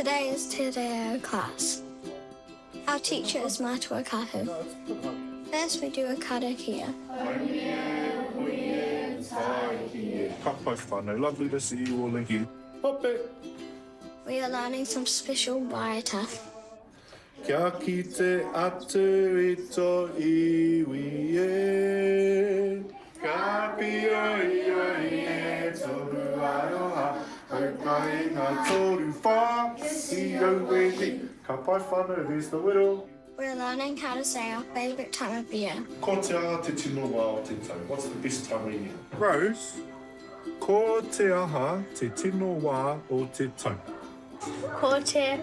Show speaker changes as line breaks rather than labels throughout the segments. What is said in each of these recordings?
Today is Te Reo class. Our teacher is Matua Kahu. First we do a karakia.
Ka pai whanau, lovely to see you all again. Hope!
We are learning some special waiata.
Kia kite atu i to iwi e. Ka pioioi e toru aroha, Haukainga toru wha, i aue hi. Ka pai whanau, there's the whittle.
We're learning how to say our favourite time of year.
Ko te aha te tino wā o te tau? What's the best time of year? Rose, Ko te aha te tino wā o te tau?
Ko te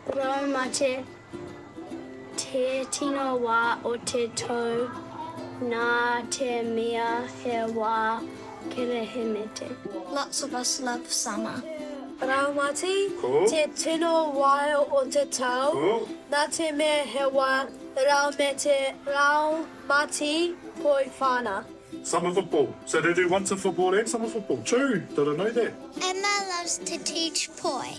raumati te tino wā o te tau nā te mea he wā Kirihimete.
Lots of us love summer.
Raumati te tino wā o te tau nā te mea he wā raumati poi whana.
Summer football. So they do winter football and summer football. True. Didn't know that.
Emma loves to teach poi.